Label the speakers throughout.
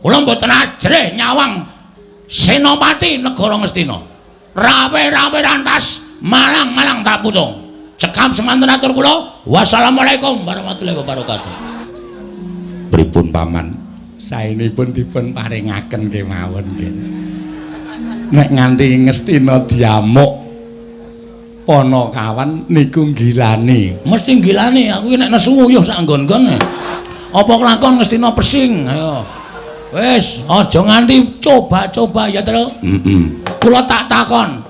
Speaker 1: Kula mboten ajrih nyawang Senopati Negara Ngastina. Rawe-rawe rantas, malang-malang tak putung. Cekap semanten atur kula. Wassalamualaikum warahmatullahi wabarakatuh.
Speaker 2: Pripun paman? Saenipun dipun paringaken kemawon nggih. Nek nganti Ngastina diamuk Panakawan niku nggilani.
Speaker 1: Mesti nggilani, aku iki nek nesu nguyuh sak nggon-nggon. Apa kelakon Ngastina pesing? Ayo. Wis, aja nganti coba-coba ya, Tru.
Speaker 2: Heeh.
Speaker 1: Kula tak takon.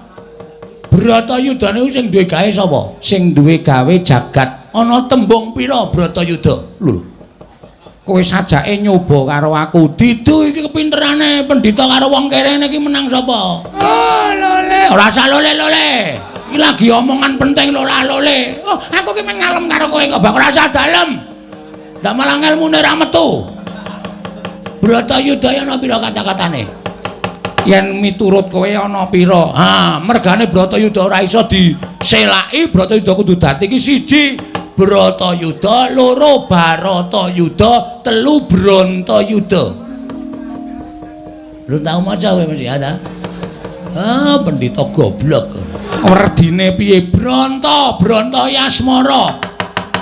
Speaker 1: Bratayuda niku sing duwe gawe sapa?
Speaker 2: Sing duwe gawe jagat.
Speaker 1: Ana tembung pira Bratayuda? Lho.
Speaker 2: Kowe sajake nyoba karo aku.
Speaker 1: Didu iki kepinterane pendhita karo wong kere iki menang sapa? Oh, lole. Ora usah lole-lole. Iki lagi omongan penting lola-lole. Oh, aku ki men ngalem karo kowe kok bak ora usah dalem. Ndak malah ngelmune ra metu. Bratayuda ana pira kata-katane?
Speaker 2: Yen miturut kowe ana pira?
Speaker 1: Ha, mergane Bratayuda ora iso diselaki, Bratayuda kudu dadi iki siji Bratayuda, loro Baratayuda, telu Brantayuda. Lu tau maca kowe mesti ya ta? Ah, pendhita goblok.
Speaker 2: Werdine piye?
Speaker 1: Branta, Branta Yasmara.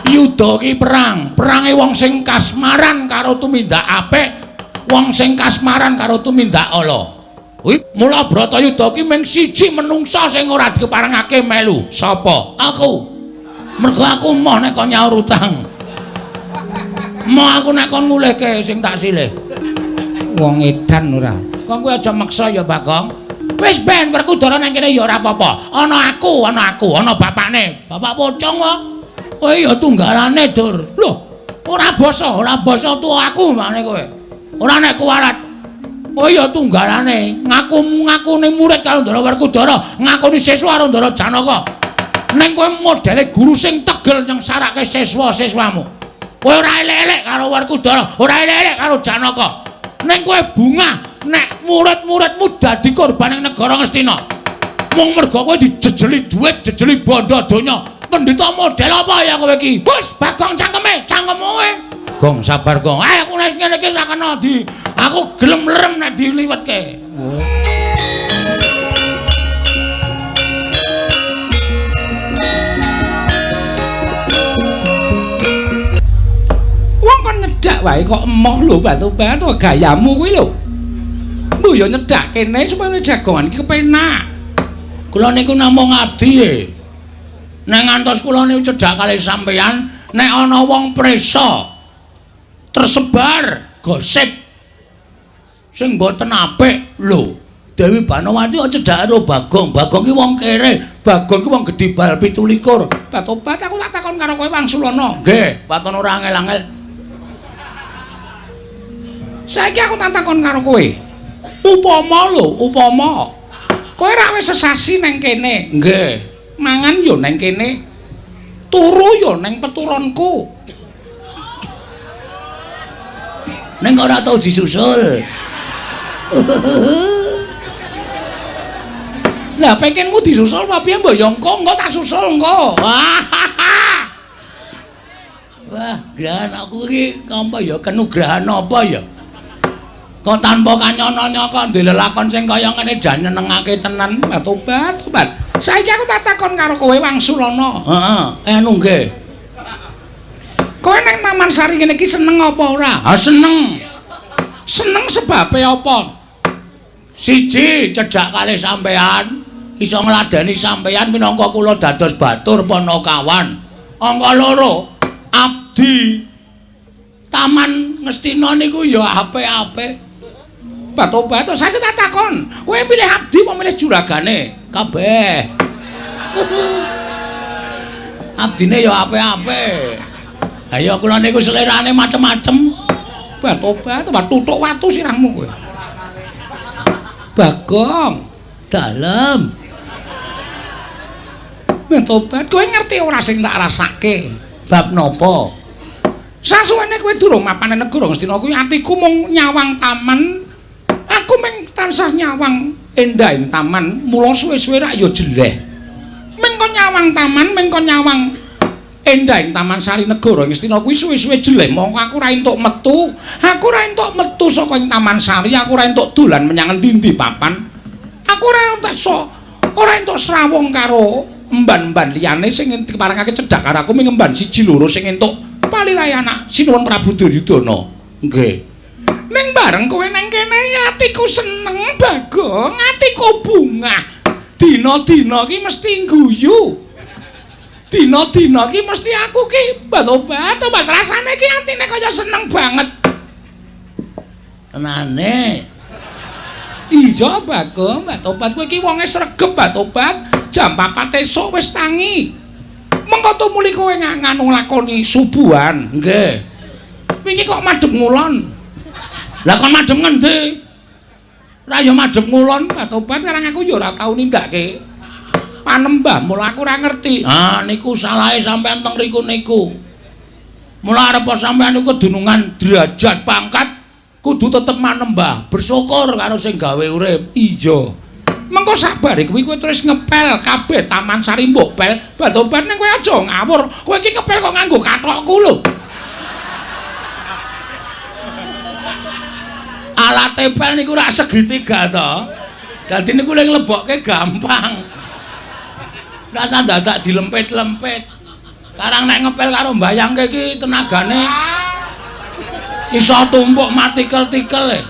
Speaker 1: Yuda ki perang, perange wong sing kasmaran karo tumindak apik, wong sing kasmaran karo tumindak ala. Kuwi mula Bratayuda ki mung siji menungsa sing ora dikeparengake melu. Sapa? Aku. Mergo aku emoh nek kon nyaur utang. Emoh aku nek kon ngulehke sing tak silih.
Speaker 2: Wong edan ora.
Speaker 1: Kong kowe aja meksa ya, Bagong. Wis ben Werkudara nang kene ya ora apa-apa. Ana aku, ana aku, ana bapakne. Bapak pocong kok. Kowe ya tunggalane, Dur. Lho, ora basa tuwa aku makne kowe. Ora nek kuwalat. Kowe ya tunggalane, ngaku-ngakune murid karo Ndara Werkudara, ngakoni siswa karo Ndara Janaka. Ning kowe modele guru sing tegel nyengsarake siswa-siswamu. Kowe ora elek-elek karo Werkudara, ora elek-elek karo Janaka. Ning kowe bungah nek murid-muridmu dadi korban ing negara Ngastina. Mung merga kowe dijejeli dhuwit, jejeli bondo donya. Pendhita model apa ya kowe iki? Wis, Bagong cangkeme, cangkemmu kowe. Gong sabar, Gong. Aku nek ngene iki ora kena di. Aku gelem lerem nek diliwetke.
Speaker 2: Wong kon nyedak wae kok emoh lho batu-batu gayamu kuwi lho. Mbok ya nyedak kene supaya jagongan iki kepenak.
Speaker 1: Kula niku namung abdi e. Nek ngantos kula niku cedhak kalih sampeyan, nek ana wong prisa tersebar gosip sing mboten apik lho. Dewi Banowati kok cedhak karo Bagong. Bagong ki wong kere, Bagong ki wong gedhe bal 27.
Speaker 2: Batobat aku tak takon karo kowe Wangsulana.
Speaker 1: Nggih, waton ora angel-angel.
Speaker 2: Saiki aku tak takon karo kowe. Upama lho, upama kowe ra wis sesasi nang kene.
Speaker 1: Nggih.
Speaker 2: Mangan yo nang kene. Turu yo nang peturonku.
Speaker 1: Ning kok ora tau disusul.
Speaker 2: Lah pengenmu disusul apa piye mbok yo engko, engko tak susul engko.
Speaker 1: Wah, grahan aku iki apa ya kenugrahan apa ya? Kok tanpa kanyana kok ndek lelakon sing kaya ngene jan nyenengake tenan.
Speaker 2: Tobat, tobat. Saiki aku tak takon karo kowe Wangsulana.
Speaker 1: Heeh, anu nggih.
Speaker 2: Kowe nang Taman Sari ngene iki seneng apa ora?
Speaker 1: Ha seneng.
Speaker 2: Seneng sebabe apa?
Speaker 1: Siji, cedhak kalih sampean, iso ngladeni sampean minangka kula dados batur panakawan. Angka loro, abdi Taman Ngastina niku ya apik-apik.
Speaker 2: Batu-batu saiki tak takon, kowe milih abdi apa milih juragane?
Speaker 1: Kabeh. Abdine ya apik-apik. Ayo kula niku selerane macem-macem.
Speaker 2: Batu-batu, tutuk watu sirahmu kowe. Bagong,
Speaker 1: dalem.
Speaker 2: Tobat, kowe ngerti ora sing tak rasake?
Speaker 1: Bab napa?
Speaker 2: Sasuwene kowe durung mapan nang negara Ngastina kuwi atiku mung nyawang taman. Aku mung tansah nyawang endahing taman, mula suwe-suwe rak ya jeleh. Mung kon nyawang taman, mung kon nyawang Endah ing Taman Sari Negara Ngastina kuwi suwe-suwe jeleh mongko aku ora entuk metu. Aku ora entuk metu saka ing Taman Sari, aku ora entuk dolan menyang endi-endi papan. Aku ora entuk ora entuk srawung karo emban-emban liyane sing diparengake cedhak karo aku ming emban siji loro sing entuk palirahe anak Sinuwun Prabu Duryudana. Nggih. Ning bareng kowe nang kene atiku seneng Bagong, atiku bungah. Dina-dina ki mesti ngguyu. Dina-dina ki mesti aku ki obat-obat rasane ki atine kaya seneng banget.
Speaker 1: Tenane.
Speaker 2: Iya Bagong, obat-obat kowe iki wonge sregep obat-obat. Jam 4 esuk wis tangi. Mengko tumuli kowe nganu nglakoni subuhan.
Speaker 1: Nggih.
Speaker 2: Wingi kok madhep ngulon.
Speaker 1: Lah kon madhep ngendi?
Speaker 2: Ora ya madhep ngulon, obat-obat sekarang aku ya ora tau nindakake panembah, mula aku ora ngerti.
Speaker 1: Ah niku salahe sampean teng riku niku. Mula arep sampean niku kedunungan derajat pangkat kudu tetep manembah, bersyukur karo sing gawe urip.
Speaker 2: Iya. Mengko sabare kuwi kowe terus ngepel kabeh Taman Sari mbok pel, obat-obat ning kowe aja ngawur. Kowe iki ngepel kok nganggo kathokku lho.
Speaker 1: Alate pel niku rak segitiga to. Dadi niku lek nglebokke gampang. Rasa dadak dilempit-lempit. Karang nek ngepel karo mbayangke iki tenagane iso tumpuk matikel-tikel e.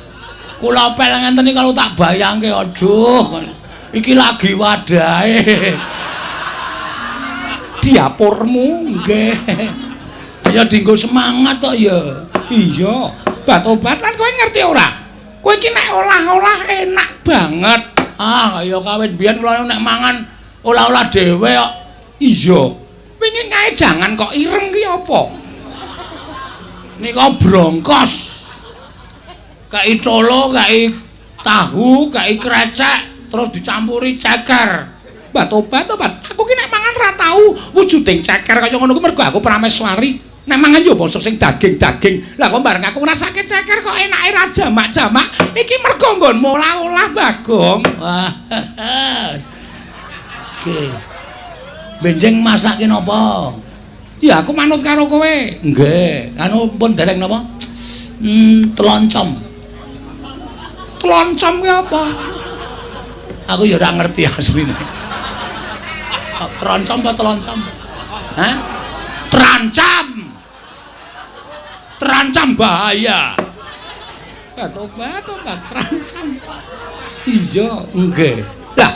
Speaker 1: Kula pel ngenten iki kalau tak bayangke aduh iki lagi wadahe.
Speaker 2: Diapurmu
Speaker 1: nggih. Ayo dienggo semangat tok ya.
Speaker 2: Iya, obat-obatan kowe ngerti ora? Kowe iki nek olah-olah enak banget.
Speaker 1: Ah, ya kawit biyen kula nek mangan olah-olah dhewe kok.
Speaker 2: Iya. Wingi kae jangan kok ireng ki apa?
Speaker 1: Nika brongkos. Kai tolo, kai tahu, kai krecek, terus dicampuri ceker.
Speaker 2: Obat-obat. Aku ki nek mangan ra tau wujuding ceker kaya ngono kuwi mergo aku prameswari. Nek mangan yo basa sing daging-daging. Lah kok bareng aku ngrasake ceker kok enake ra jamak-jamak. Iki mergo nggonmu olah-olah Bagong.
Speaker 1: Wah. Oke. Benjing masake napa?
Speaker 2: Ya aku manut karo kowe.
Speaker 1: Nggih. Anu pun dereng napa? Teloncom.
Speaker 2: Teloncom ki apa?
Speaker 1: Aku ya ora ngerti asline. Troncom apa teloncom? Hah? Terancam. Terancam bahaya.
Speaker 2: Obat-obat terancam. Iya,
Speaker 1: nggih.
Speaker 2: Lah,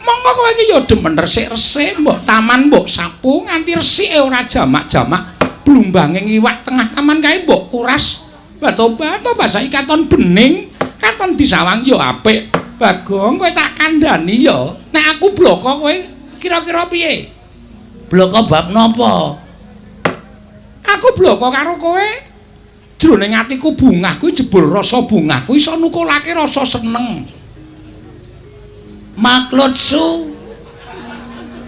Speaker 2: monggo kowe iki ya demen resik-resik, mbok taman mbok sapu nganti resike ora jamak-jamak. Blumbange ngiwak tengah taman kae mbok kuras. Obat-obat saiki katon bening, katon disawang ya apik. Bagong kowe tak kandhani ya. Nek aku bloko kowe kira-kira piye?
Speaker 1: Bloko bab napa?
Speaker 2: Aku bloko karo kowe. Jroning atiku bungah kuwi jebul rasa bungah kuwi iso nukulake rasa seneng.
Speaker 1: Maksud su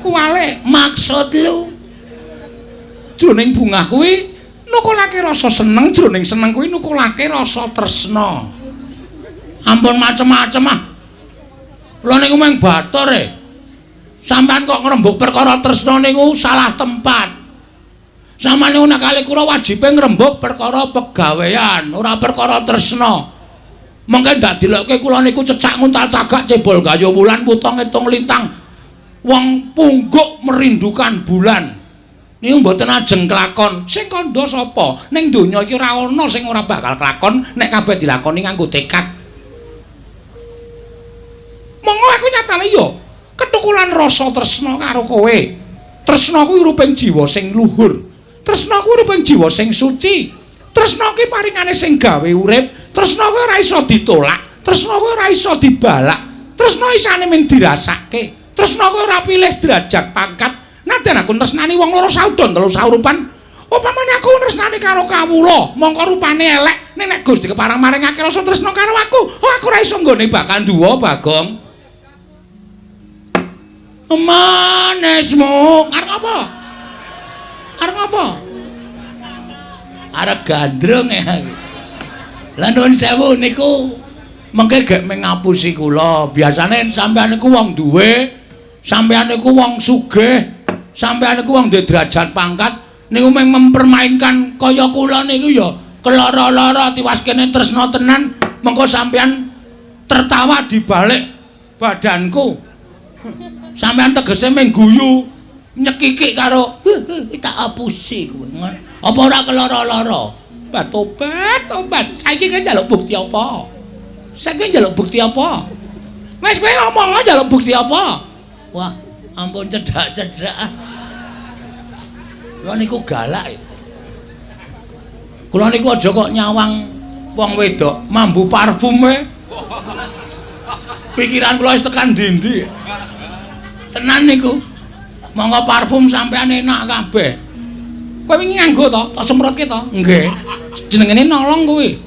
Speaker 2: kuwale
Speaker 1: maksud lu.
Speaker 2: Jroning bungah kuwi nukulake rasa seneng, jroning seneng kuwi nukulake rasa tresna.
Speaker 1: Ampun macem-macem ah. Kula niku mung batur e. Sampeyan kok ngrembug perkara tresna niku salah tempat. Sampeyan niku nek kali kula wajibe ngrembug perkara pegawean, ora perkara tresna. Mengke ndak dilokke kula niku cecak nguntal cagak cebol gayo wulan putung ngitung lintang. Wong pungguk merindukan bulan.
Speaker 2: Niku mboten ajeng kelakon. Sing kandha sapa? Ning donya iki ora ana sing ora bakal kelakon nek kabeh dilakoni nganggo tekad. Monggo aku nyatane ya ketukulan rasa tresna karo kowe. Tresna kuwi ruping jiwa sing luhur. Tresna kuwi ruping jiwa sing suci. Tresna kuwi paringane sing gawe urip. Tresna kuwi ora iso ditolak. Tresna kuwi ora iso dibalak. Tresna isane mung dirasake. Tresna kuwi ora pilih derajat pangkat. Nadyan aku tresnani wong loro saudon telu saurupan. Upamane aku tresnani karo kawula, mongko rupane elek, ning nek Gusti kepareng maringake rasa tresna karo aku, oh aku ora iso nggone bakal duwa Bagong.
Speaker 1: Manismu
Speaker 2: arep apa? Arep apa?
Speaker 1: Arep gandrung ya. Lah nuwun sewu niku mengke gek mengapusi kula. Biasane sampeyan niku wong duwe, sampeyan niku wong sugih. Sampeyan niku wong duwe derajat pangkat niku mung mempermainkan kaya kula niku ya keloro-loro tiwas kene tresna tenan, mengko sampeyan tertawa di balik badanku. Sampeyan tegese mung guyu nyekikik karo tak apusi kowe. Apa ora keloro-loro?
Speaker 2: Tobat, tobat. Saiki kowe njaluk bukti apa? Saiki njaluk bukti apa? Wis kowe ngomong njaluk bukti apa?
Speaker 1: Wah, ampun cedhak-cedhak. Kula niku galak. Kula niku aja kok nyawang wong wedok mambu parfume. Pikiran kula wis tekan ndi-ndi. Tenan niku. Monggo parfum sampean enak kabeh.
Speaker 2: Kowe wingi nganggo to? Tak semprotke to? Nggih. Jenengene nolong kuwi.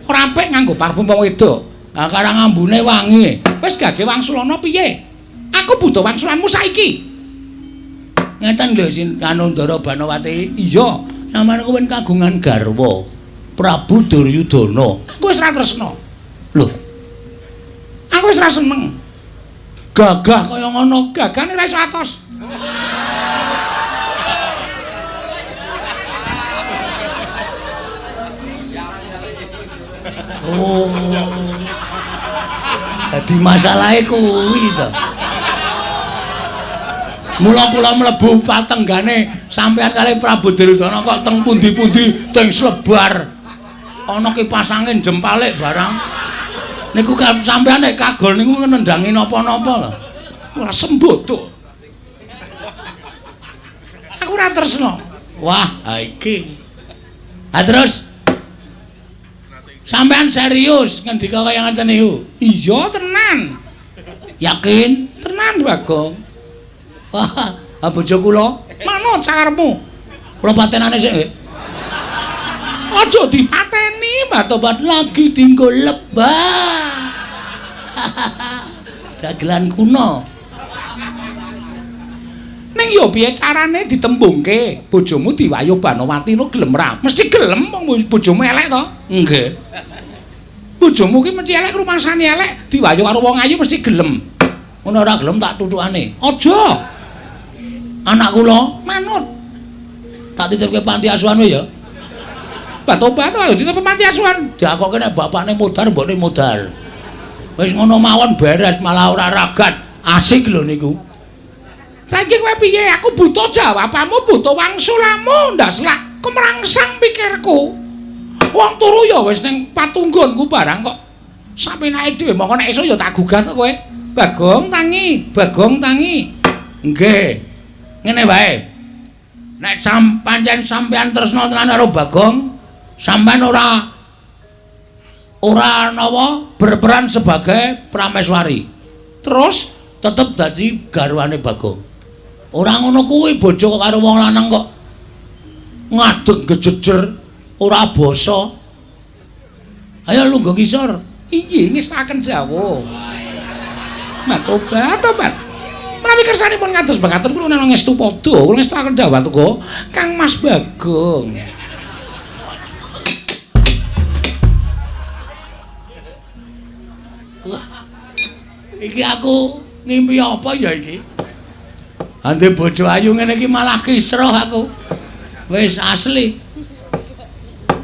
Speaker 2: Ora apik nganggo parfum wong wedok.
Speaker 1: Ha karang ambune wangi.
Speaker 2: Wis gage wangsulana piye? Aku butuh wangsulanmu saiki.
Speaker 1: Ngeten lho sin anu Ndara Banowati.
Speaker 2: Iya,
Speaker 1: sampeyan kuwi kagungan garwa Prabu Duryudana.
Speaker 2: Aku wis ra tresna.
Speaker 1: Lho.
Speaker 2: Aku wis ra seneng.
Speaker 1: Gagah kaya ngono,
Speaker 2: gagane ra iso atos.
Speaker 1: Oh. Dadi masalahe kuwi to. Mula kula mlebu patenggane sampeyan kalih Prabu Duryudana kok teng pundi-pundi teng slebar. Ana kipas angin jempalik barang. Niku sampeyan nek kagol niku nendhangi napa-napa lho.
Speaker 2: Ora sembodo. Aku ora tresna.
Speaker 1: Wah, ha iki. Ha terus sampeyan serius ngendika kaya ngoten niku?
Speaker 2: Iya, tenan.
Speaker 1: Yakin?
Speaker 2: Tenan, Bagong.
Speaker 1: Wah, ha bojo kula
Speaker 2: manut sakarepmu.
Speaker 1: Kula patenane sik nggih.
Speaker 2: Aja dipateni,
Speaker 1: Mbah Tobat lagi dinggo lebah. Dagelan kuno.
Speaker 2: Ning yo piye carane ditembungke? Bojomu diwayuh Banowati no gelem ra? Mesti gelem wong bojomu elek to?
Speaker 1: Nggih.
Speaker 2: Bojomu ki mesti elek, rumangsane elek, diwayuh karo wong ayu mesti gelem.
Speaker 1: Ngono ora gelem tak tuthukane.
Speaker 2: Aja.
Speaker 1: Anak kula
Speaker 2: manut.
Speaker 1: Tak titipke panti asuhan wae ya.
Speaker 2: Batobat ayo dititipke panti asuhan.
Speaker 1: Diakoke nek bapakne modar mbokne modar. Wis ngono mawon beres malah ora ragat. Asik lho niku.
Speaker 2: Saiki kowe piye? Aku butuh jawabanmu, butuh wangsulamu, ndas lak kemrangsang pikirku. Wong turu ya wis ning patunggonku barang kok. Sapenake dhewe mongko nek iso ya tak gugah to kowe. Bagong tangi, Bagong tangi.
Speaker 1: Nggih. Ngene wae. Nek pancen sampean tresna tenan karo Bagong, sampean ora nawa berperan sebagai prameswari. Terus tetep dadi garwane Bagong. Ora ngono kuwi bojo kok karo wong lanang kok ngadeg gejejer ora basa. Ayo lungguh ngisor.
Speaker 2: Iya, ngestaken dawuh. Matobat, tobat. Menawi kersanipun ngantos mekaten kula nangis padha, kula ngestaken dawuh tuka Kang Mas Bagong.
Speaker 1: Wah. Iki aku ngimpi apa ya iki? Ande bojo ayu ngene iki malah kisruh aku. Wis asli.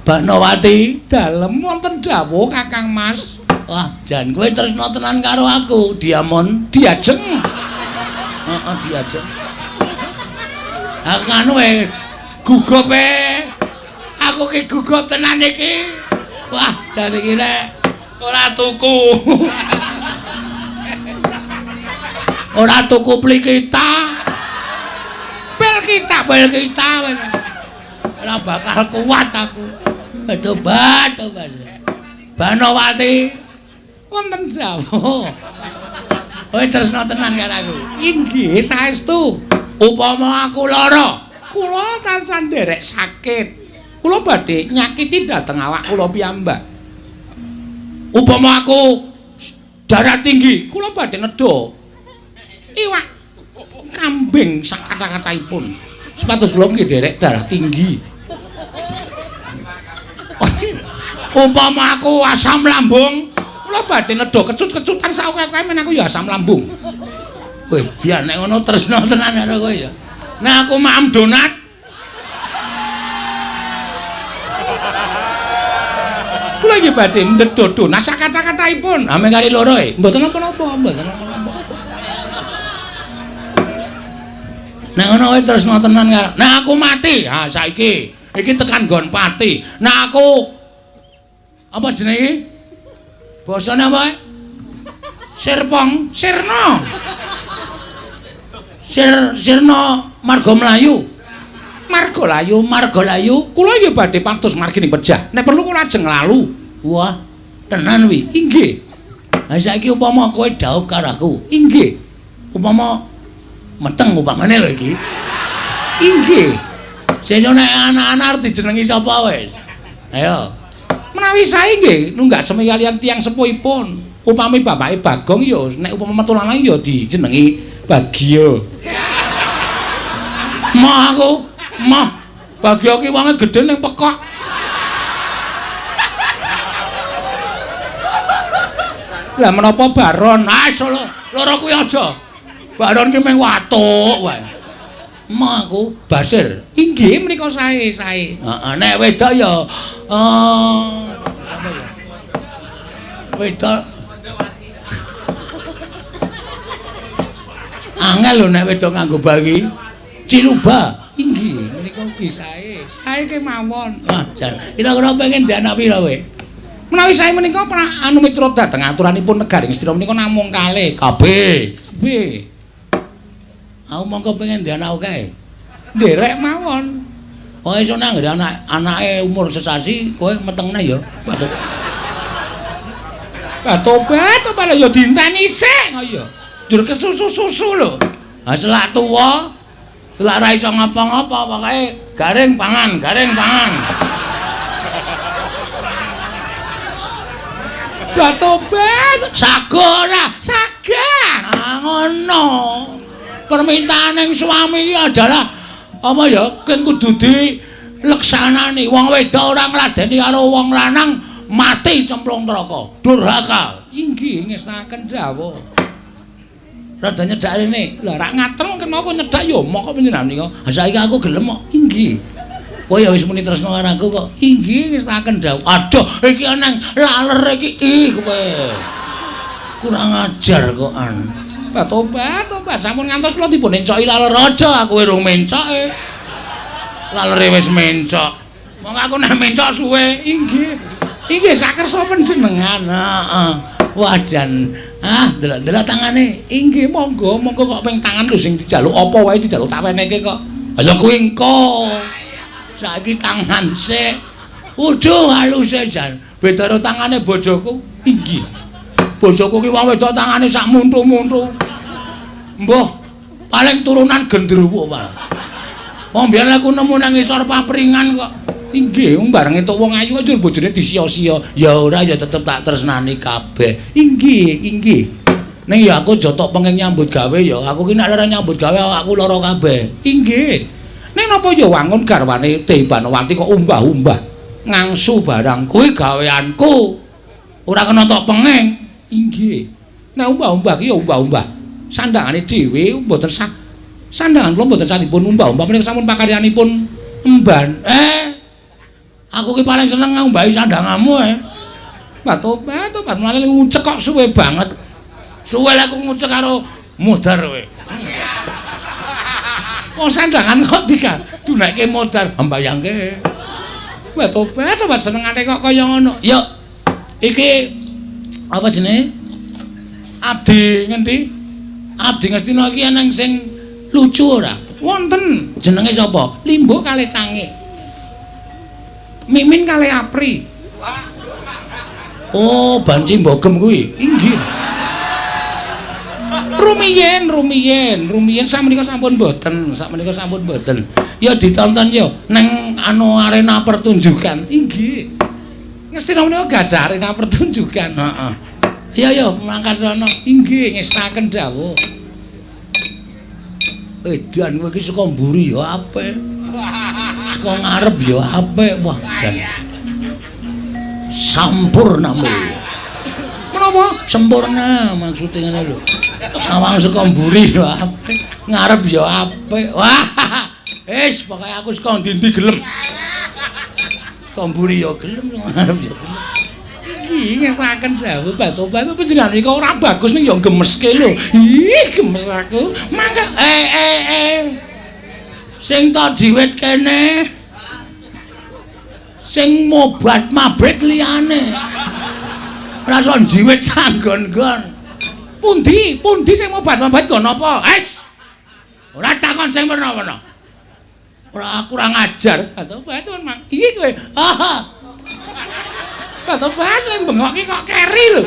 Speaker 1: Banowati
Speaker 2: dalem wonten dawuh Kakang Mas.
Speaker 1: Wah, jan kowe tresna tenan karo aku, Diamon.
Speaker 2: Diajeng.
Speaker 1: Heeh, diajeng. Aku anu gugup e. Aku ki gugup tenan iki. Wah, jan iki nek
Speaker 2: ora tuku.
Speaker 1: Ora tuku plikita.
Speaker 2: Pil kita,
Speaker 1: pil kita. Ora bakal kuat aku. Tobat, tobat. Banowati
Speaker 2: wonten dawuh.
Speaker 1: Kowe tresna tenan karo aku.
Speaker 2: Inggih, saestu.
Speaker 1: Upama aku lara,
Speaker 2: kula tansah nderek sakit. Kula badhe nyakiti dhateng awak kula piyambak.
Speaker 1: Upama aku darah tinggi,
Speaker 2: kula badhe nedha iwak kambing sak kata-kataipun. Sepatus kula nggih nderek darah tinggi.
Speaker 1: Upama aku asam lambung,
Speaker 2: kula badhe nedha kecut-kecutan sak akeh-akeh men aku ya asam lambung.
Speaker 1: Weh, biar nek ngono tresna tenan karo kowe ya. Nek aku maem donat.
Speaker 2: Kula nggih badhe mendhet donat sak kata-kataipun.
Speaker 1: Ame kali loro e.
Speaker 2: Mboten napa-napa, mboten napa-napa.
Speaker 1: Nek ngono kowe tresna tenan karo. Nek aku mati, ha saiki iki tekan nggon pati. Nek aku apa jenenge iki? Basane apa? Sirpong, sirna. Sirna marga mlayu.
Speaker 2: Marga layu,
Speaker 1: marga layu.
Speaker 2: Kula nggih badhe pados margi ning pejah. Nek perlu kula ajeng lalu.
Speaker 1: Wah, tenan wi.
Speaker 2: Inggih.
Speaker 1: Ha saiki upama kowe dhaup karo aku.
Speaker 2: Inggih.
Speaker 1: Upama meteng upamane lho iki.
Speaker 2: Inggih.
Speaker 1: Sesuk nek anak-anak arep dijenengi sapa wis? Ayo.
Speaker 2: Menawi sae nggih nunggak semi kaliyan tiyang sepuhipun. Upami bapake Bagong ya nek upama metu lanang ya dijenengi Bagio.
Speaker 1: Moh aku, moh. Bagio ki wonge gedhe ning pekok.
Speaker 2: Lah menapa Baron?
Speaker 1: Ah loro kuwi aja. Baron ki mung watuk wae. Moh aku Basir.
Speaker 2: Inggih menika sae sae.
Speaker 1: Heeh, nek wedok ya sapa ya? Wedok angel lho nek wedok nganggo bayi. Ciluba.
Speaker 2: Inggih menika ugi sae. Sae kemawon.
Speaker 1: Ah, jan. Kira-kira pengen ndek anak pira kowe?
Speaker 2: Menawi sae menika anu miturut dhateng aturanipun negari Ngastina menika namung kalih.
Speaker 1: Kabeh.
Speaker 2: Kabeh.
Speaker 1: Aku mongko pengen ndek anak akeh.
Speaker 2: Nderek mawon.
Speaker 1: Kowe iso nanggre anak anake umur sesasi kowe metengne ya. Batuk.
Speaker 2: Tobat tobat ya dienteni sik kaya. Njur kesusu-susu lho.
Speaker 1: Ha selak tuwa, selak ra iso ngapa-ngapa pokoke garing pangan, garing pangan.
Speaker 2: Tobat
Speaker 1: sago ora?
Speaker 2: Sagah.
Speaker 1: Ah ngono. Permintaan yang suami iki adalah apa ya keng kudu dileksanani. Wong wedok ora ngladeni karo wong lanang mati cemplung neraka. Durhaka.
Speaker 2: Inggih ngestakaken dawuh.
Speaker 1: Rada nyedak rene.
Speaker 2: Lah rak ngaten kena kok nyedak ya mok kok panjenengan nika.
Speaker 1: Ha saiki aku gelem kok.
Speaker 2: Inggih.
Speaker 1: Kowe ya wis muni tresna karo aku kok.
Speaker 2: Inggih ngestakaken dawuh.
Speaker 1: Aduh iki nang laler iki ih kowe. Kurang ajar kok an.
Speaker 2: Tobat, tobat sampun ngantos kula dipun encoki laler aja aku urung mencoke. Lalere wis mencok. Monggo aku nek mencok suwe. Inggih. Inggih sakersa panjenengan.
Speaker 1: Heeh. Wah jan. Ah, delok-delok tangane.
Speaker 2: Inggih monggo, monggo kok ping tangan lho sing dijaluk apa wae dijaluk tak wenehke kok.
Speaker 1: Ha ya kuwi engko. Saiki tangan sik. Uduh haluse jan. Beda karo tangane bojoku.
Speaker 2: Inggih.
Speaker 1: Bojoku ki wong wedok tangane sak muntu-muntu. Mbah, paling turunan gendruwo, Pak. Wong biyen aku nemu nang ngisor papringan kok.
Speaker 2: Inggih, wong bareng entuk wong ayu njur bojone disia-sia.
Speaker 1: Ya ora ya tetep tak tresnani kabeh.
Speaker 2: Inggih, inggih.
Speaker 1: Ning ya aku aja tok pengen nyambut gawe ya. Aku ki nek lara nyambut gawe awakku lara kabeh.
Speaker 2: Inggih. Ning napa ya wangun garwane Dewi Banowati kok umbah-umbah ngangsu barang
Speaker 1: kuwi gaweanku. Ora kena tok penging.
Speaker 2: Inggih. Nek umbah-umbah ki ya umbah-umbah. Sandangane dhewe mboten sah. Sandangan kula mboten sanipun umbah-umbah menika sampun pakaryanipun emban.
Speaker 1: Aku ki paling seneng ngumbahi sandanganmu eh.
Speaker 2: Tobat, tobat mulane ngucek kok suwe banget.
Speaker 1: Suwe lek aku ngucek karo modar kowe.
Speaker 2: Wong sandangan kok digadunekke modar, mbayangke. Tobat, tobat senengane kok kaya ngono.
Speaker 1: Yo. Iki apa jenenge?
Speaker 2: Abdi ngendi?
Speaker 1: Abdi Ngastina iki eneng sing lucu ora?
Speaker 2: Wonten.
Speaker 1: Jenenge sapa?
Speaker 2: Limbo kalih Cangik. Mimin kalih Apri.
Speaker 1: Oh, banci mbogem kuwi.
Speaker 2: Inggih. Rumiyin, rumiyin, rumiyin sakmenika sampun boten, sakmenika sampun boten.
Speaker 1: Ya ditonton ya neng anu arena pertunjukan.
Speaker 2: Inggih. Ngastina menika gadah arena pertunjukan.
Speaker 1: Heeh. Iya ya, mangkat rono.
Speaker 2: Inggih, ngestaken dawuh.
Speaker 1: Edan kowe iki saka mburi ya apik. Saka ngarep ya apik. Wah, jan. Sampurna mul.
Speaker 2: Menapa?
Speaker 1: Sempurna maksude ngene lho. Sawang saka mburi ya apik, ngarep ya apik. Wah. Wis pokoke aku saka ndi-ndi gelem. Saka mburi ya gelem, ngarep ya gelem.
Speaker 2: Iki ngestaken dawuh Batobat panjenengan iki ora bagus ning ya gemeske lho. Ih, gemes aku. Mangga
Speaker 1: Sing tak jiwit kene. Sing mobat mabit liyane. Ora iso njiwit sanggon-gon.
Speaker 2: Pundi? Pundi sing mobat-mabit nggo napa?
Speaker 1: Es. Ora takon sing werna-werna. Ora kurang ajar.
Speaker 2: Batobat mang. Iki kowe.
Speaker 1: Ah.
Speaker 2: Batobat lek bengok ki kok keri lho.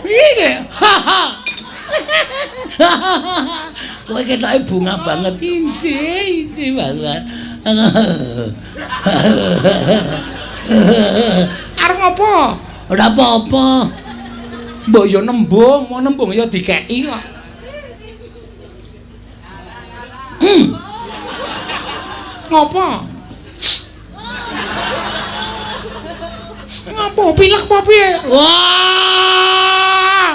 Speaker 2: Iki.
Speaker 1: Ha. Kowe ketoke bunga banget.
Speaker 2: Injih, injih banget. Arep ngopo?
Speaker 1: Ora apa-apa.
Speaker 2: Mbok ya nembung, mau nembung ya dikeki kok. Ngopo? Ngopo pilek apa piye?
Speaker 1: Wah!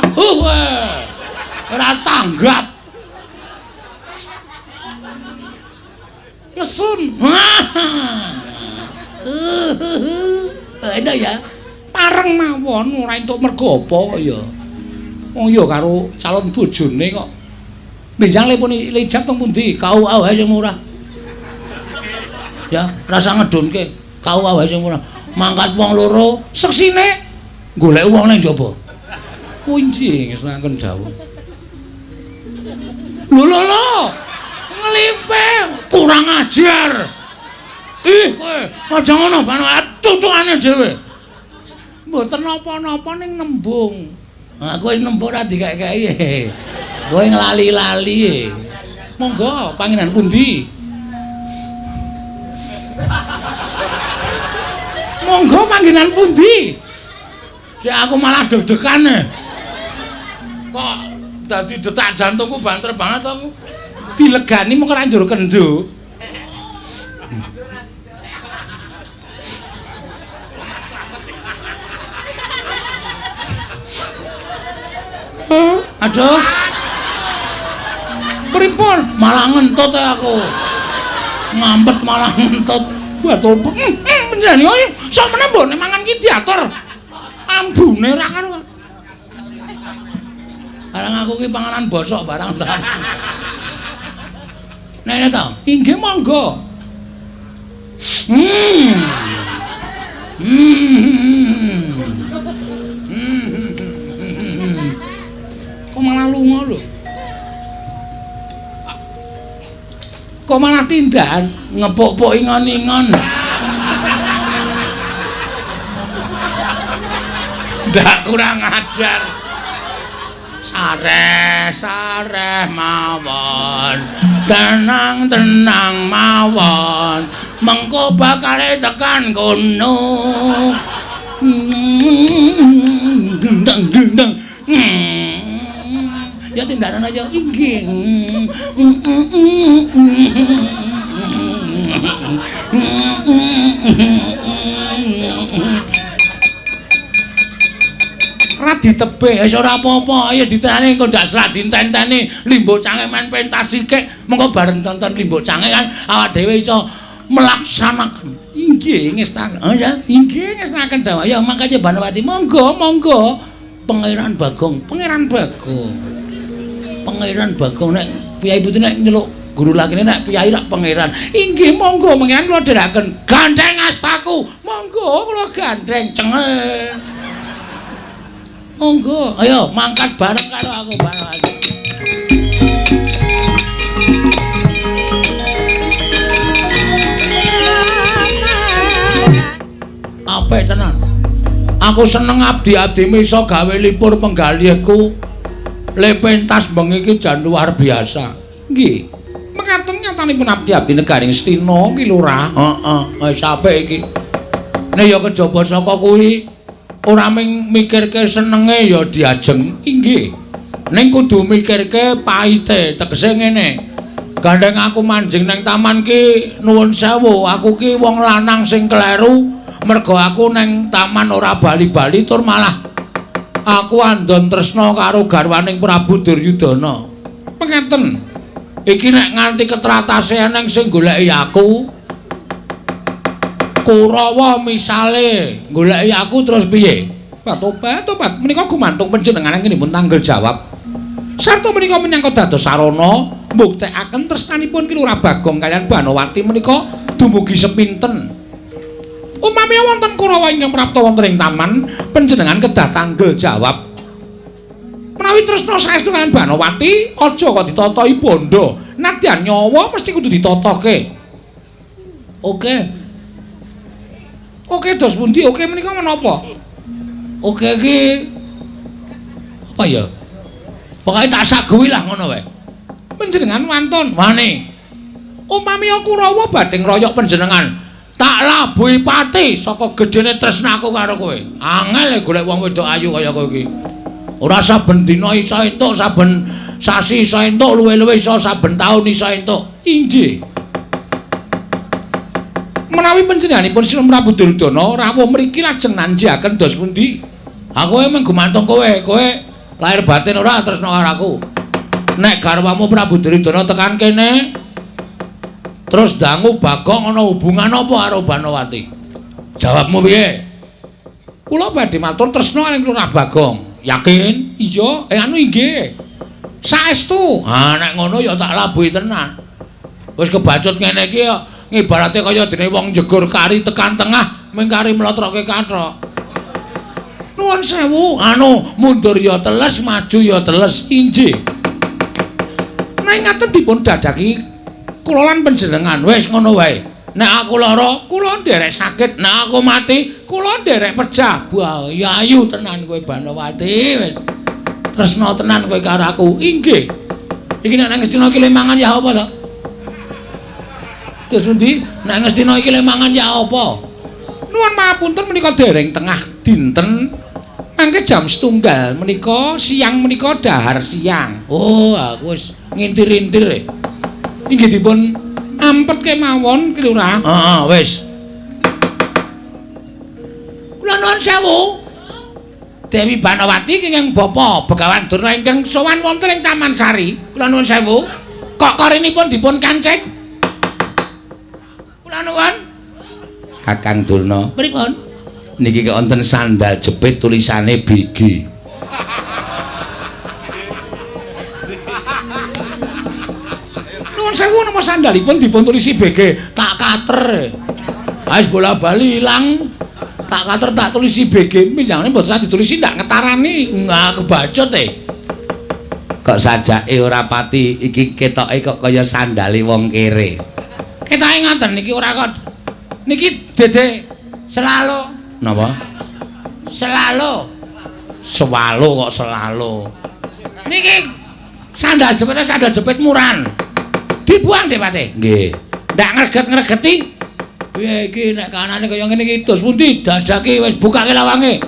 Speaker 1: Ora tanggap.
Speaker 2: Ngesun.
Speaker 1: Enak ya.
Speaker 2: Pareng mawon ora entuk mergo apa kok ya. Wong ya karo calon bojone kok. Benjang lepun lijab teng pundi?
Speaker 1: KUA wae sing murah. Ya, rasa ngedunke. KUA wae sing murah. Mangkat wong loro,
Speaker 2: seksine
Speaker 1: golek wong ning jaba.
Speaker 2: Kunci ngesaken dawuh. Lho lho lho. Nglimpe
Speaker 1: kurang ajar. Ih kowe, aja ngono bano tutukane dhewe.
Speaker 2: Mboten napa-napa ning nembung.
Speaker 1: Aku wis nembung ora dikek-keki. Kowe nglali-lali.
Speaker 2: Monggo pangenan pundi? Monggo panggenan pundi?
Speaker 1: Sik aku malah deg-degan. Kok dadi detak jantungku banter banget aku.
Speaker 2: Dilegani mung ora njur kendho.
Speaker 1: Aduh.
Speaker 2: Pripun?
Speaker 1: Malah ngentut aku. Ngampet malah ngentut.
Speaker 2: Batu panjenengan iki sakmene mbone mangan ki diatur. Ambune ra karo.
Speaker 1: Barang aku ki panganan bosok barang ta. Nene ta?
Speaker 2: Inggih monggo. Kok malah lunga lho? Kok malah tindakan
Speaker 1: ngepuk-puk ingon-ingon. Ndak kurang ajar. Sareh, sareh mawon. Tenang, tenang mawon. Mengko bakale tekan kono. Dendang, dendang. Ya tindakan aja. Inggih. Ora ditebih wis ora apa-apa, ayo ditenani engko ndak serat ditenteni Limbuk Cange main pentas sikik, mengko bareng tonton Limbuk Cange kan awak dhewe iso melaksanakan.
Speaker 2: Inggih ngestaken.
Speaker 1: Oh ya,
Speaker 2: inggih ngestaken dawuh.
Speaker 1: Ya mangkane Banowati
Speaker 2: monggo monggo.
Speaker 1: Pangeran Bagong,
Speaker 2: Pangeran Bagong.
Speaker 1: Pangeran Bagong nek piyai putri nek nyeluk guru lakine nek piyai rak pangeran.
Speaker 2: Inggih monggo pangeran kula dherekaken.
Speaker 1: Gandeng astaku.
Speaker 2: Monggo kula gandeng
Speaker 1: cengel. Monggo, ayo mangkat bareng karo aku Banowati. Apik tenan.
Speaker 2: Aku seneng abdi-abdimu iso gawe lipur penggalihku. Le pentas bengi iki jan luar biasa. Nggih. Mekaten nyatanipun abdi-abdi negaring Astina ki Lurah.
Speaker 1: Heeh, wis apik iki. Nek ya kejaba saka kuwi ora ming mikirke senenge ya diajeng.
Speaker 2: Inggih.
Speaker 1: Ning kudu mikirke paite, tegese ngene. Gandeng aku manjing nang taman ki nuwun sewu, aku ki wong lanang sing kleru mergo aku nang taman ora bali-bali tur malah Aku andon tresna karo garwaning Prabu Duryudana.
Speaker 2: Pengaten.
Speaker 1: Iki nek nganti ketratase eneng sing goleki aku. Kurawa misale goleki aku terus piye?
Speaker 2: Tobat, tobat. Menika gumantung panjenengan anggenipun tanggel jawab. Sarta menika minangka dados sarana mbuktekaken tresnanipun Ki Lurah Bagong kaliyan Banowati menika dumugi sepinten. Upami wonten Kurawa ingkang prapta wonten ing taman, panjenengan kedah tanggel jawab. Menawi tresna saestu kaliyan Banowati, aja kok ditatahi bondo. Nadyan nyawa mesti kudu ditatohke.
Speaker 1: Oke.
Speaker 2: Oke dos pundi? Oke menika menapa?
Speaker 1: Oke iki apa ya? Pokoke tak saguhi lah ngono wae.
Speaker 2: Panjenengan wantun
Speaker 1: wani.
Speaker 2: Upami Kurawa badhe ngroyok panjenengan,
Speaker 1: tak labuhi pati saka gedene tresnaku karo kowe. Angel golek wong wedok ayu kaya kowe iki. Ora saben dina iso entuk, saben sasi iso entuk, luwe-luwe iso saben taun iso entuk.
Speaker 2: Inggih. Menawi panjenenganipun Sinun Prabu Duryudana rawuh mriki lajeng nanjiaken dos pundi?
Speaker 1: Aku emang gumantung kowe, kowe lahir batin ora tresna karo aku. Nek garwamu Prabu Duryudana tekan kene terus dangu Bagong ana hubungan apa karo Banowati? Jawabmu piye?
Speaker 2: Kula badhe matur tresna ing Lurah Bagong.
Speaker 1: Yakin?
Speaker 2: Iya, anu inggih. Saestu.
Speaker 1: Ha nek ngono ya tak labuhi tenan. Wis kebacut ngene iki ya ngibarate kaya dene wong njegur kari tekan tengah mung kari mlotroke kathok.
Speaker 2: Nuwun sewu,
Speaker 1: anu mundur ya teles, maju ya teles.
Speaker 2: Inggih. Nek ngaten dipun dadaki kula lan panjenengan
Speaker 1: wis ngono wae. Nek aku lara,
Speaker 2: kula nderek sakit.
Speaker 1: Nek aku mati,
Speaker 2: kula nderek pejah.
Speaker 1: Wah, ya ayu tenan kowe Banowati wis. Tresna tenan kowe karo aku.
Speaker 2: Inggih.
Speaker 1: Iki nek nang Ngastina iki le mangan ya apa to?
Speaker 2: Terus pundi?
Speaker 1: Nek Ngastina iki le mangan ya apa?
Speaker 2: Nuwun mapunten menika dereng tengah dinten. Mangke jam 1:30 menika siang menika dahar siang.
Speaker 1: Oh, aku wis ngintir-intir.
Speaker 2: Inggih dipun ampet kemawon Ki Lurah.
Speaker 1: Heeh, wis. Kula nuwun sewu. Dewi Banowati kenging bapa Begawan Durna ingkang sowan wonten ing Taman Sari. Kula nuwun sewu. Kok korinipun dipun kancik? Kula nuwun.
Speaker 2: Kakang Durna.
Speaker 1: Pripun?
Speaker 2: Niki wonten sandal jepit tulisane BG. Nuwun sewu napa sandalipun dipun tulisi BG?
Speaker 1: Tak kater. Wis bola-bali ilang. Tak kater tak tulisi
Speaker 2: BG. Minjangane mboten sah ditulisi ndak ngetarani.
Speaker 1: Nah, kebacut e.
Speaker 2: Kok sajake ora pati iki ketoke kok kaya sandale wong kere.
Speaker 1: Ketoke ngoten niki ora kok. Niki dede selalu.
Speaker 2: Napa?
Speaker 1: Selalu.
Speaker 2: Sewalo kok selalu.
Speaker 1: Niki sandal jepitnya sandal jepit murahan. Dibuang deh Pate.
Speaker 2: Nggih.
Speaker 1: Ndak ngreget-ngregeti. Piye iki nek kanane kaya ngene iki dos pundi? Dadake wis bukake lawange.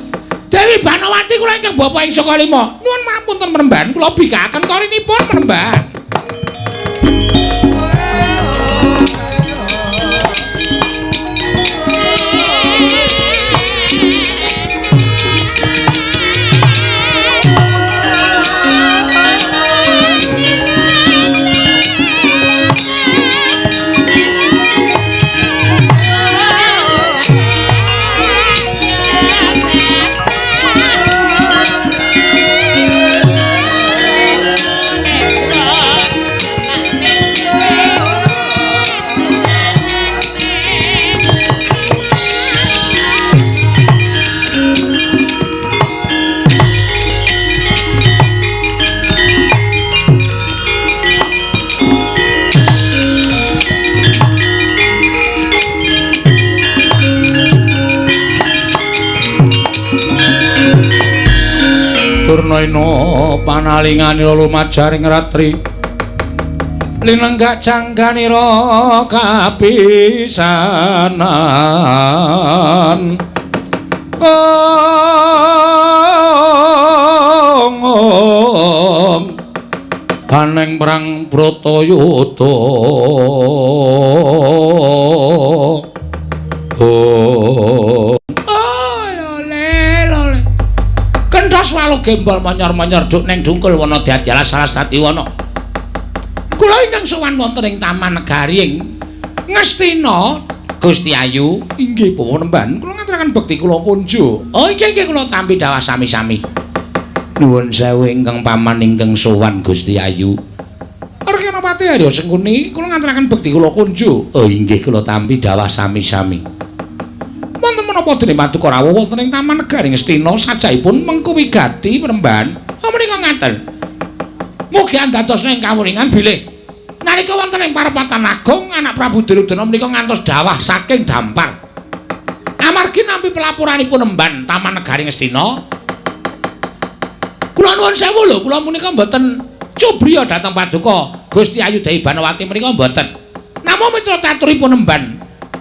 Speaker 2: Dewi Banowati kula ingkang bapa ing Saka Lima. Nuwun mapunten Premban, kula bikakaken korinipun Premban. Durnaina panalinganira lumajaring ratri linenggak jangganira kapisanan. Ong aneng perang Bratayuda. Oh, lole lole. Kenthos waluh
Speaker 1: gembol monyor-monyor duk neng dungkul wana dadi alas alas dadi wana. Kula ingkang sowan wonten ing Taman Negari ing Ngastina Gusti Ayu.
Speaker 2: Inggih Panembahan, kula ngaturaken bekti kula kunjuk.
Speaker 1: Oh inggih inggih kula tampi dawah sami-sami. Nuwun sewu ingkang paman ingkang sowan Gusti Ayu.
Speaker 2: Arkanapati Arya Sengkuni, kula ngaturaken bekti kula kunjuk.
Speaker 1: Oh inggih kula tampi dawah sami-sami.
Speaker 2: Wonten menapa dene paduka rawuh wonten ing Taman Negari Ngastina sajaipun mengku wigati Panembahan.
Speaker 1: Oh menika ngaten. Mugi andados ing kawuningan bilih nalika wonten ing parepatan agung anak Prabu Duryudana menika ngantos dawah saking dampar. Amargi nampi pelaporanipun emban Taman Negari Ngastina. Kula nuwun sewu lho, kula menika mboten cubriya dhateng paduka Gusti Ayu Dewi Banowati menika mboten. Namung mitra taturipun emban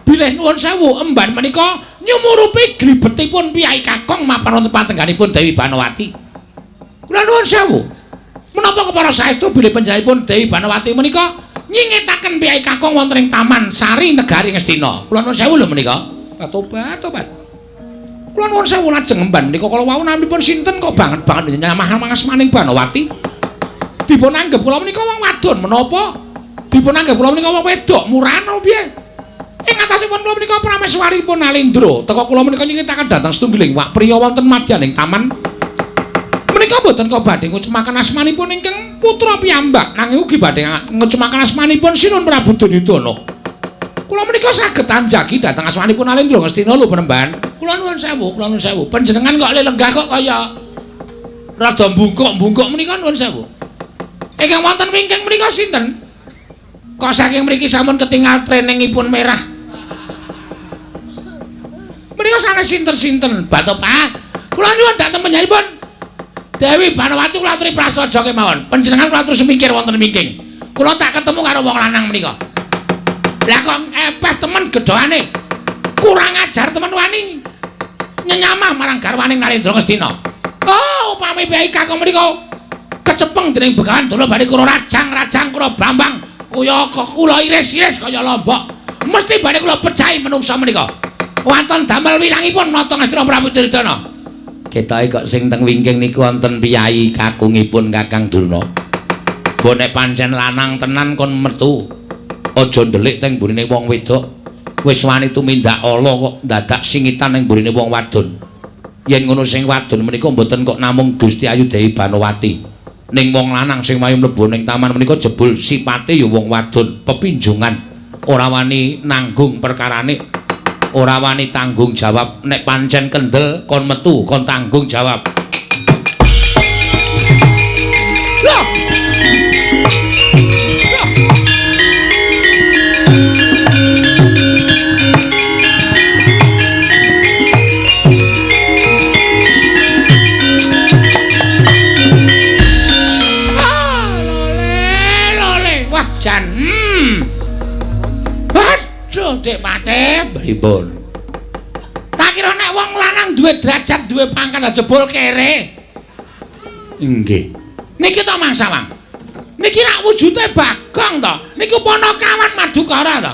Speaker 1: bilih nuwun sewu emban menika nyumurupi glibetipun piyai kakung mapan wonten patengganipun Dewi Banowati. Kula nuwun sewu. Menapa kepara saestu bilih panjenenganipun Dewi Banowati menika nyingetaken piyai kakung wonten ing Taman Sari Negari Ngastina. Kula nuwun sewu lho menika.
Speaker 2: Tobat, tobat. Kula nuwun sewu lajeng emban menika kala wau namipun sinten kok banget-banget nyamah mangasmaning Banowati. Dipun anggep kula menika wong wadon menapa? Dipun anggep kula menika wong wedok murano piye? Ing atasipun kula menika prameswaripun Alendra. Teka kula menika nyingetaken dhateng setunggiling wak priya wonten madyaning taman. Menika mboten kok badhe ngucemaken asmanipun ingkang putra piyambak, nanging ugi badhe ngucemaken asmanipun Sinun Prabu Duryudana. Kula menika saged anjagi dhateng asmanipun Alendra Ngastina lho Panembahan.
Speaker 1: Kula nuwun sewu, kula nuwun sewu. Panjenengan kok lenggah kok kaya rada mbungkuk-mbungkuk menika nuwun sewu. Ingkang wonten wingking menika sinten? Kok saking mriki sampun ketingal treningipun merah. Menika sanes sinten-sinten, Batopa. Kula nyuwun dhateng panjenenganipun Dewi Banowati kula aturi prasaja kemawon. Panjenengan kula terus mikir wonten wingking. Kula tak ketemu karo wong lanang menika. Lah kok epeh temen gedhoane. Kurang ajar temen wani nyenyamah marang garwaning Narendra Ngastina. Oh, upami piyai kakung menika kecepeng dening Begawan Durna badhe kula rajang-rajang kula bambang kuya kula iris-iris kaya lombok. Mesti badhe kula pecahi menungsa menika. Wonten damel wirangipun nata Ngastina Prabu Duryudana. Ketoke kok sing teng wingking niku wonten piyai kakungipun Kakang Durna. Mbok nek pancen lanang tenan kon metu. Aja ndelik teng mburine wong wedok. Wis wani tumindak ala kok dadak singitan ning mburine wong wadon. Yen ngono sing wadon menika mboten kok namung Gusti Ayu Dewi Banowati. Ning wong lanang sing wayu mlebu ning taman menika jebul sipate ya wong wadon, pepinjungan, ora wani nanggung perkarane, ora wani tanggung jawab. Nek pancen kendel kon metu, kon tanggung jawab. Loh. Aduh, Dik Patih, pripun? Tak kira nek wong lanang duwe derajat, duwe pangkat jebul kere. Inggih. Niki to Mang Sawang. Niki rak wujude Bagong to. Niku ponokawan Madukara to.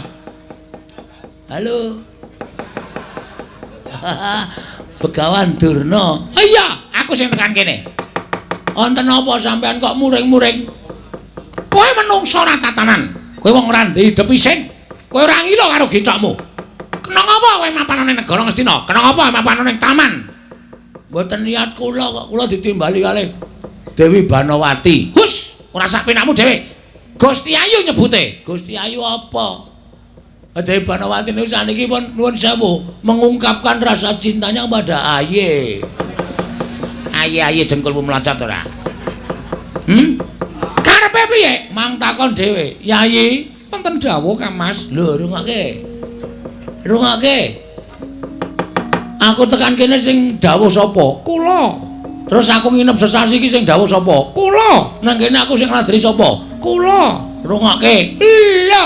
Speaker 1: Halo. Begawan Durna. Oh iya, aku sing tekan kene. Wonten apa sampean kok muring-muring? Kowe menungso ora tatanan. Kowe wong ora ndek isin. Kowe ora ngila karo githokmu. Kena ngapa kowe mapan ning negara Ngastina? Kena ngapa mapan ning taman? Mboten niat kula kok, kula ditimbali kalih Dewi Banowati. Hus, ora sak penakmu dhewe. Gusti Ayu nyebute. Gusti Ayu apa? Dewi Banowati niku saniki pun nuwun sewu mengungkapkan rasa cintanya kepada Aye. Aye-aye dengkulmu mlocot ora? Karepe piye? Mang takon dhewe. Yayi,
Speaker 2: wonten dawuh Kang Mas.
Speaker 1: Lho, rungokke. Rungokke. Aku tekan kene sing dawuh sapa?
Speaker 2: Kula.
Speaker 1: Terus aku nginep sesasi iki sing dawuh sapa?
Speaker 2: Kula.
Speaker 1: Nang kene aku sing ngladri sapa?
Speaker 2: Kula.
Speaker 1: Rungokke.
Speaker 2: Lho.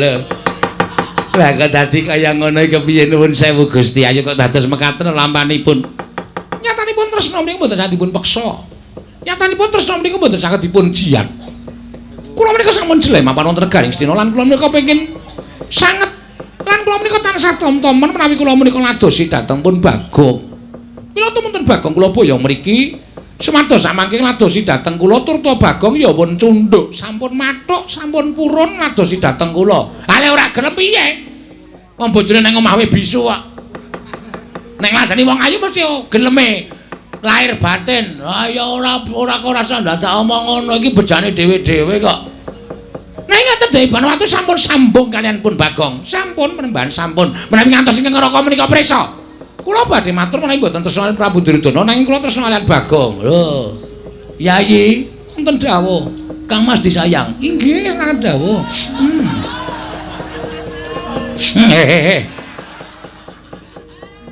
Speaker 1: Lho. Lah kok dadi kaya ngono iki kepiye nuwun sewu Gusti Ayu kok dados mekaten lampanipun.
Speaker 2: Nyatanipun tresna menika mboten saged dipun peksa. Nyatanipun tresna menika mboten saged dipun jiat. Kula menika sampun jeleh mapan wonten negari Ngastina lan kula menika pengin sanget lan kula menika tansah tom-tomen menawi kula menika ladosi dhateng pun Bagong. Mila tumunten Bagong kula boyong mriki Sumados samangke ngladosi dhateng kula turta Bagong ya pun cundhuk, sampun mathuk, sampun purun ngladosi dhateng kula. Ha lek ora gelem piye? Wong bojone nang omah wae bisu kok. Nek ngladeni wong ayu mesti geleme lahir batin. Ha ya ora ora kok rasa ndadak omong ngono iki bejane dhewe-dhewe kok. Nek ngaten Dewi Banowati sampun sambung kalian pun Bagong. Sampun penembahan sampun. Menawi ngantos ingkang neraka menika prisa. Kula badhe matur menawi mboten tresna kaliyan Prabu Duryudana nanging kula tresna kaliyan Bagong.
Speaker 1: Lho. Yayi,
Speaker 2: wonten dawuh.
Speaker 1: Kang Mas disayang.
Speaker 2: Inggih, sangat dawuh. Hehehe.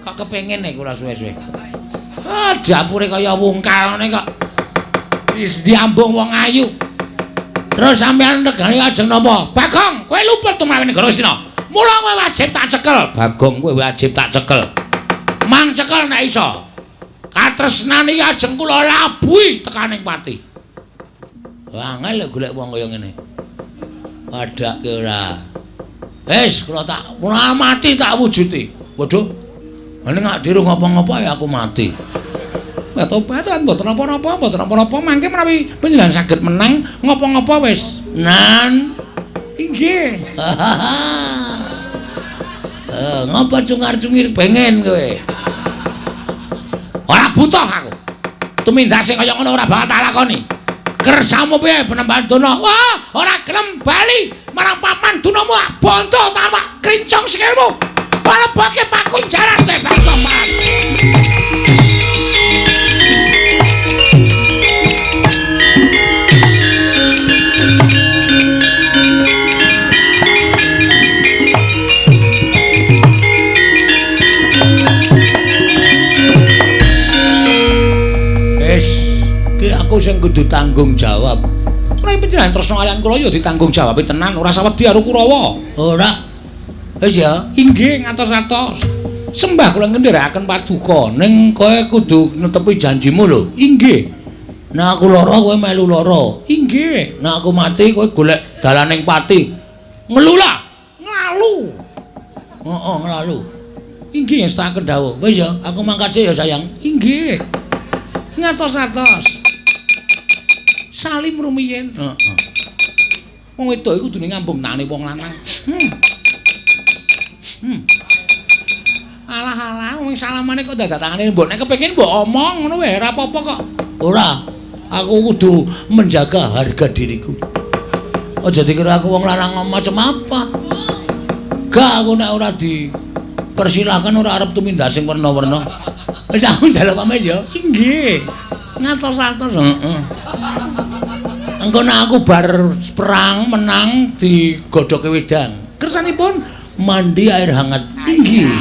Speaker 1: Kok kepengin nek kula suwe-suwe. Ah, dapure kaya wungkal ngene kok. Wis diambung wong ayu. Terus sampeyan regane ajeng napa?
Speaker 2: Bagong, kowe luput tumrap negara Astina. Mula kowe wajib tak cekel. Bagong, kowe wajib tak cekel.
Speaker 1: Mang cekel nek iso. Katresnan iki ajeng kula labuhi tekaning pati. Angel lho golek wong kaya ngene. Padake ora. Wis kula tak mati tak wujuti. Waduh. Nek gak diru ngopo-ngopo ya aku mati.
Speaker 2: Lah tobat mboten napa-napa, mboten napa-napa mangke menawi panjenengan saged menang ngopo-ngopo wis.
Speaker 1: Nan.
Speaker 2: Inggih.
Speaker 1: Ngopo cungar-cungir pengen kowe?
Speaker 2: Ora butuh aku. Tumindak sing kaya ngono ora bakal tak lakoni. Kersamu piye penembahan dono? Wah, ora gelem bali marang papan dunamu bondo tamak krincong sikilmu. Palebake pakunjaran kowe Bagong.
Speaker 1: Aku sing kudu tanggung jawab.
Speaker 2: Ora panjenengan tresna kaliyan kula ya ditanggung jawab tenan, ora sawedi karo Kurawa.
Speaker 1: Ora. Wis ya.
Speaker 2: Inggih, ngatos-atos. Sembah kula ngendherekaken paduka.
Speaker 1: Ning kowe kudu netepi janjimu lho.
Speaker 2: Inggih.
Speaker 1: Nek aku lara kowe melu lara.
Speaker 2: Inggih.
Speaker 1: Nek aku mati kowe golek dalaning pati. Ngelula.
Speaker 2: Nglalu.
Speaker 1: Heeh, nglalu.
Speaker 2: Inggih, ngestakaken dawuh.
Speaker 1: Wis ya, aku mangkat sik ya, sayang.
Speaker 2: Inggih. Ngatos-atos. Salim rumiyin.
Speaker 1: Heeh.
Speaker 2: Wong wedok iku kudune ngambung tangane wong lanang. Alah-alah, wong salamane kok dadak tangane mbok nek kepengin mbok omong ngono wae ora apa-apa kok.
Speaker 1: Ora. Aku kudu menjaga harga diriku. Aja dikira aku wong lanang macam apa. Gak aku nek ora dipersilahkan ora arep tumindak sing werna-werna. Wis aku njaluk pamit ya.
Speaker 2: Inggih. Ngatos-atos.
Speaker 1: Heeh. Engko nek aku bar perang menang digodhoke wedang.
Speaker 2: Kersanipun
Speaker 1: mandi air hangat.
Speaker 2: Inggih.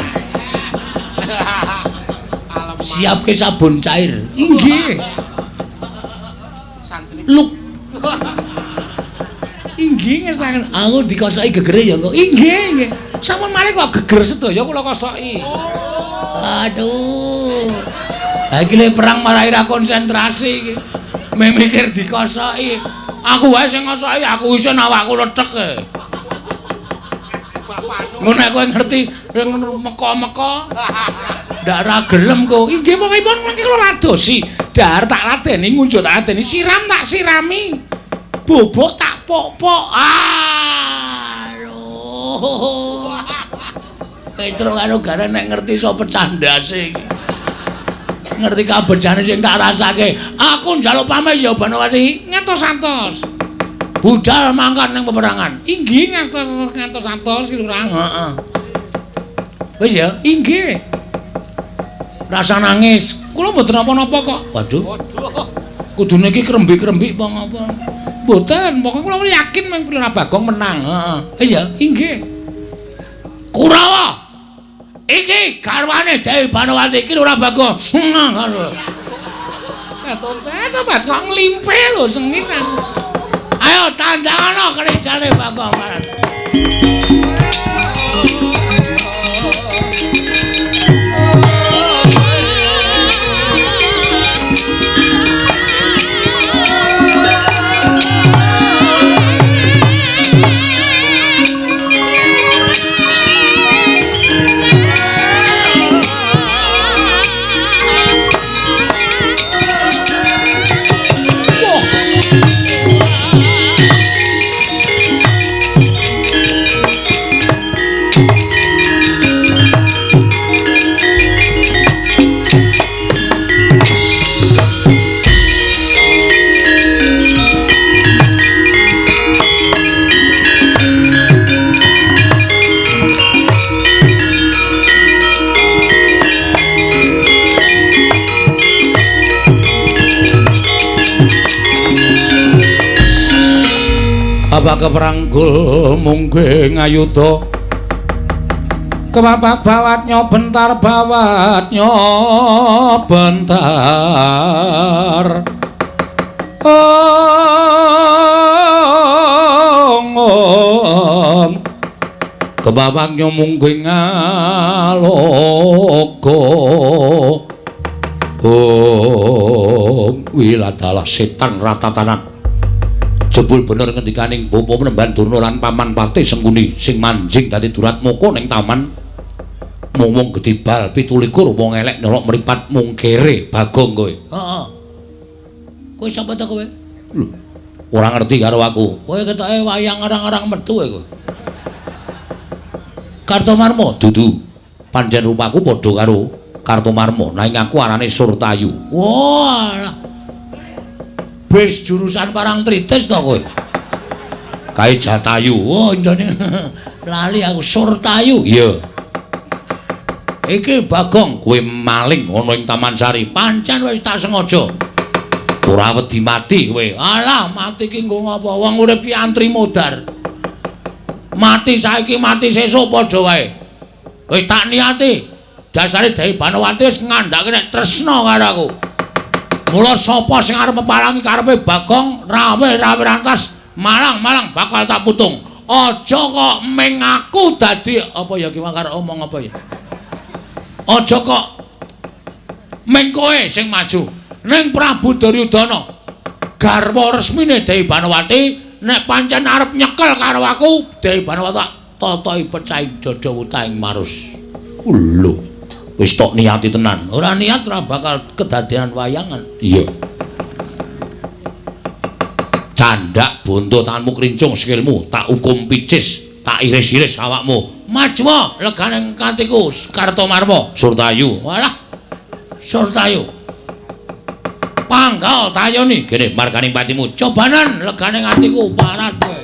Speaker 1: Siapke sabun cair.
Speaker 2: Inggih.
Speaker 1: Luk.
Speaker 2: Inggih ngestakaken.
Speaker 1: Aku dikosoki gegere ya kok.
Speaker 2: Inggih, nggih. Sampun mari kok geger sedaya kula kosoki.
Speaker 1: Aduh. Ha iki le perang marai ra konsentrasi iki. Mikir dikosoki.
Speaker 2: Aku wae sing ngosoki, aku isin awakku lethek e.
Speaker 1: Ngono nek kowe ngerti meka-meka ndak ra gelem kok.
Speaker 2: Inggih pokokipun mangke kula ladosi. Dahar tak ladeni, ngunjuk tak ladeni, siram tak sirami. Bobok tak pok-pok.
Speaker 1: Aduh. Petro karo Gareng nek ngerti iso pecah ndase iki. Ngerti kabejane sing tak rasake. Aku njaluk pamit ya Banowati.
Speaker 2: Ngatos-atos.
Speaker 1: Budal mangkat ning peperangan.
Speaker 2: Inggih ngatos-atos ki Lurah.
Speaker 1: Heeh. Wis ya?
Speaker 2: Inggih.
Speaker 1: Rasa nangis.
Speaker 2: Kula mboten napa-napa kok.
Speaker 1: Waduh. Kudune iki krembik-krembik apa ngapa?
Speaker 2: Mboten, pokoke kula yakin mung Lurah Bagong menang.
Speaker 1: Heeh. Wis ya?
Speaker 2: Inggih.
Speaker 1: Kurawa. Iki garwane Dewi Banowati iki Lurah Bagong.
Speaker 2: Sobat kok nglimpe lho sengit aku.
Speaker 1: Ayo tandangana kerjane Bagong.
Speaker 2: Bapak keprangkul mungge ngayuda. Kebapak bawatnya bentar bawatnya bentar. Ong ong. Kebabaknya mungge ngaloka. Om wiladalah setan ratatanan. Jebul bener ngendikaning bapa Penemban Durna lan paman Patih Sengkuni sing manjing dadi Duratmaka ning taman. Mung wong gedhe bal 27 wong elek nyolok mripat mung kere Bagong kowe.
Speaker 1: Heeh. Kowe sapa ta kowe?
Speaker 2: Lho, ora ngerti karo aku.
Speaker 1: Kowe ketoke wayang arang-arang metu kowe. Kartomarma
Speaker 2: dudu. Pancen rupaku padha karo Kartomarma, nanging aku arane Surtayu.
Speaker 1: Wah. Wis jurusan Parangtritis to kowe.
Speaker 2: Kae Jatayu.
Speaker 1: Oh, njane lali aku Surtayu.
Speaker 2: Iya.
Speaker 1: Iki Bagong
Speaker 2: kowe maling ana ing Taman Sari.
Speaker 1: Pancen wis tak sengaja.
Speaker 2: Ora wedi mati kowe.
Speaker 1: Alah, mati ki nggo ngapa? Wong urip ki antri modar. Mati saiki mati sesuk padha wae. Wis tak niati. Dasare Dewi Banowati wis ngandhake nek tresna karo aku. Mula sapa sing arep mepalangi karepe Bagong rawe-rawe rantas malang-malang bakal tak putung. Aja kok ming aku dadi apa ya ki karo omong apa ya. Aja kok ming kowe sing maju. Ning Prabu Duryudana garwa resmine Dewi Banowati nek pancen arep nyekel karo aku Dewi Banowati tak totohi pecahing dada wutahing marus.
Speaker 2: Lho. Wis tok niati tenan.
Speaker 1: Ora niat ora bakal kedadean wayangan.
Speaker 2: Iya. Candak bondo tanganmu krincung sikilmu tak hukum picis, tak iris-iris awakmu.
Speaker 1: Maju legane katiku Kartomarma.
Speaker 2: Surtayu.
Speaker 1: Walah. Surtayu. Panggal tayoni
Speaker 2: kene marganing patimu.
Speaker 1: Cobanan legane atiku parat kowe.